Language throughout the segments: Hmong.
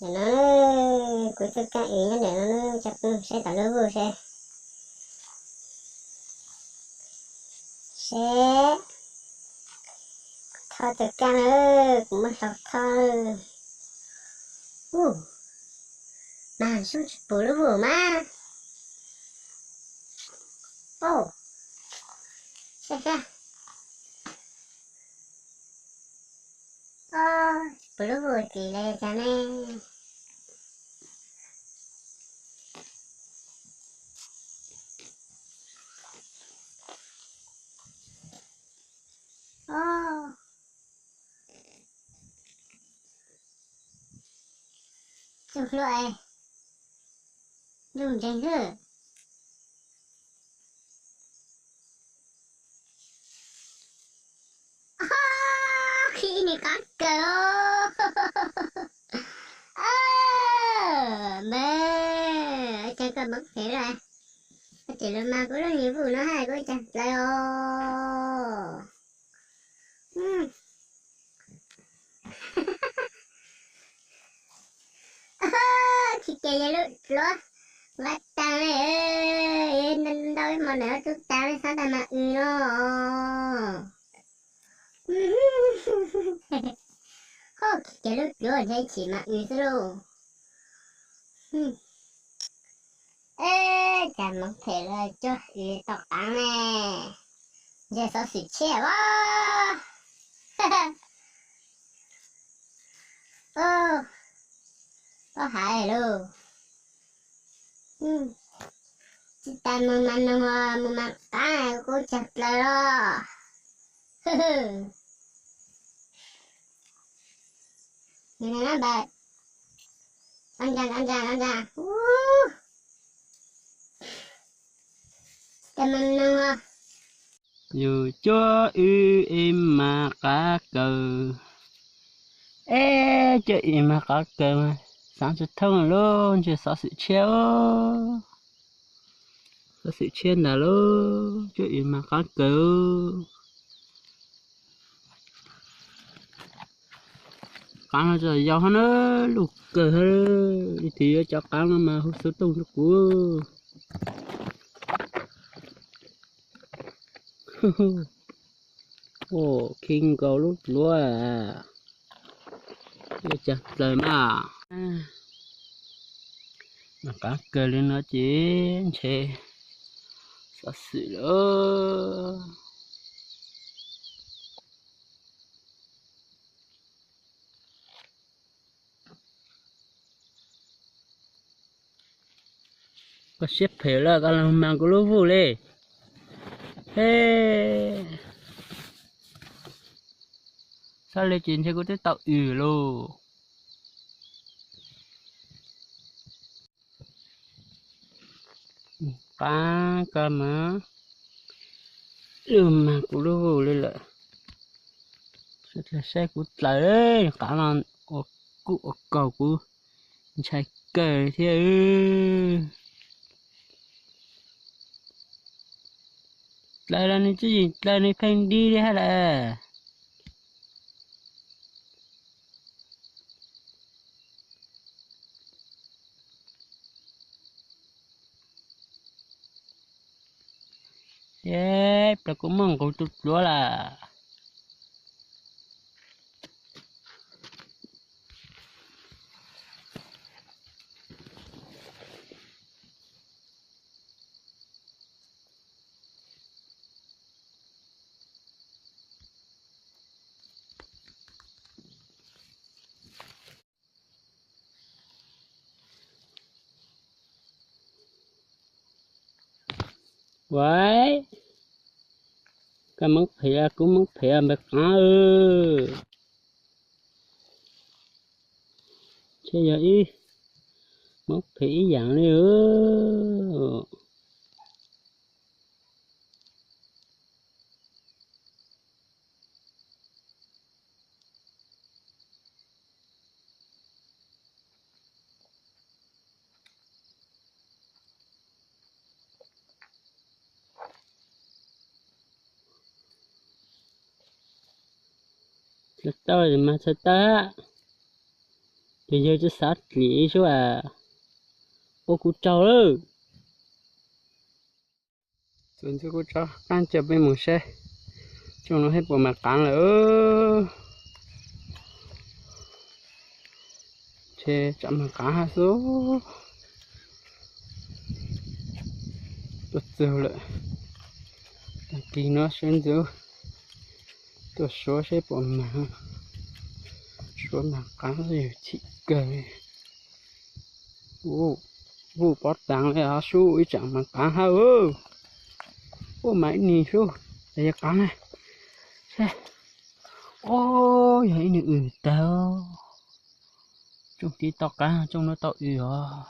Ntawm no, kuv tus kaaj ib nyob ntawm no, coj peb saib tom lub vus seb. Seb, kuv thoj tus kaaj na, kuv muab hlau thoj. Ub, mas zoo tsis pum lub vus mas. Ub, saib saib. Ub, tsis pum lub vus tim lawv cas ne. Ub, txuj hlua, ntuj ntseeg xwb. Khib ib niag qaab kawg. Npawg, ua caag koj moov phem lawm. Koj tseem lug mas kuv lub niag vus no hab kuv ua caag dlawg os. Khib kiag yog lub dluav nqaij taag li, ntau ib hmo ntawm tub taag li xav tas mas w no. Ho, khib kiag lub dluav ntshe chim mas w xwb lauj. Eb, cas moov phem lawm cuab w tau qaav ne. Ntshe xov xwm tshiab as. Paub hais lauj. Tsis tas mus mas noog, mus mas qaav kuv caag dlawg los. Npawg, ntsa ntsa ntsa ntsa. Tsis tas mus noog. Yus cuab w es mas qav kaws. Eb, cuab w mas qav kaws mas xaav tsis thooj lauj, ntshe xov xwm tshiab. Xov xwm tshiab ntag lauj, cuab w mas qav kaws. Qaav no tseem yau hab na, luj kawg hab. Leej twg yuav cov qaav no mas hu xov tooj rau kuv. Khib nkaus lub dluav, ua caag dlawg mas. Mas qav kaws li no ces ntshe xov xwm lawm. Koj siab phem lawm, koj los mas kuv lub vus li. He, xav li ces ntshe kuv twb tau w lauj. Qav koj mas, lub mas kuv lub vus li lawm. Saib kuv dlawg, qav no ua kuj ua kaug kuv ntshai kawg thiab. Dlawg los nws tsis yeem dlawg, nws pheej dig li hab lawm. Eb, plaws kuv muaj nqus tus dluav lawm. Ua, koj moov phem kuv moov phem npawg qav. Ntshe yog ib moov phem ib yaam li. Txhawj tawb mas txhawj tawb. Ces yawg tsis xav dlim sub as, ua kuv tsaug lawm. Txuas ntxiv kuv rov qab coj peb mus saib tsoom no seb puas mag qaav lawm. Ntshe tsam mag qaav hab xwb. Tuaj txug lawm, tag kis no sawv ntxov tuaj suav seb puas mag. Suav mag qaav xwb yog chim kawg. Vuj pob taag le sub, ib tsam mag qaav hab. Ua mas ib nws sub, yog qaav na. Ua yog ib nws w tag. Tsoom tib tau qaav, tsoom no tau w os.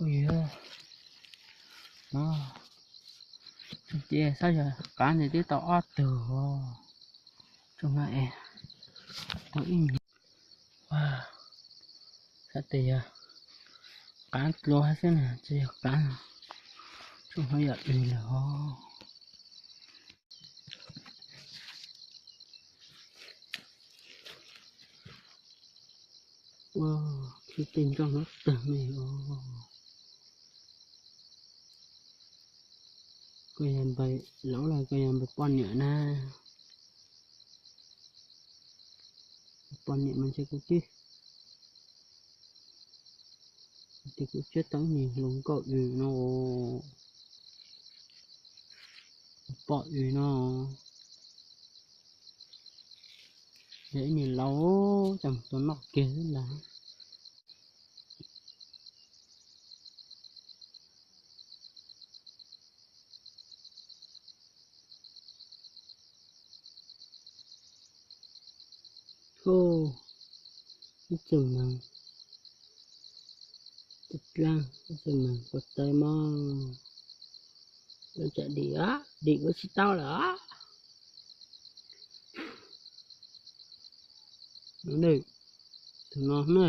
Ua yog no, tsoom tib xav yog qaav ntawd twb tau ob tug. Tsoom no es tau ib nws. Xav tias yog qaav dlua xwb na, tsis yog qaav. Tsoom no yog w lawm os. Ua, khib tej nroj no tag me os. Koj yog npawg laus los koj yog npawg poj niam na? Poj niam mas ntshe kuv twb, kuv twb tshuav tau ib nws hluas nkauj w no, poj w no. Yog ib nws laus, cas mus tua noj kiag xwb ntag. Hu, ib txwg mas, ib txwg mas kuv tawv mog. Lawv tsam dim, dim kuv tsis tau lawm. Tus no na,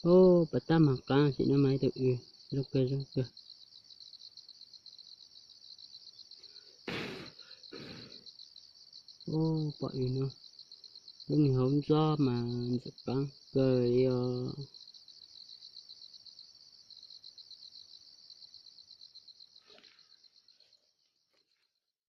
hu, pas tab mag qaav, sim no mas ib tug w, zoo kawg zoo kawg. Hu, poj w no, lub nws hauv ntxob mas ntxim qaav kawg li os.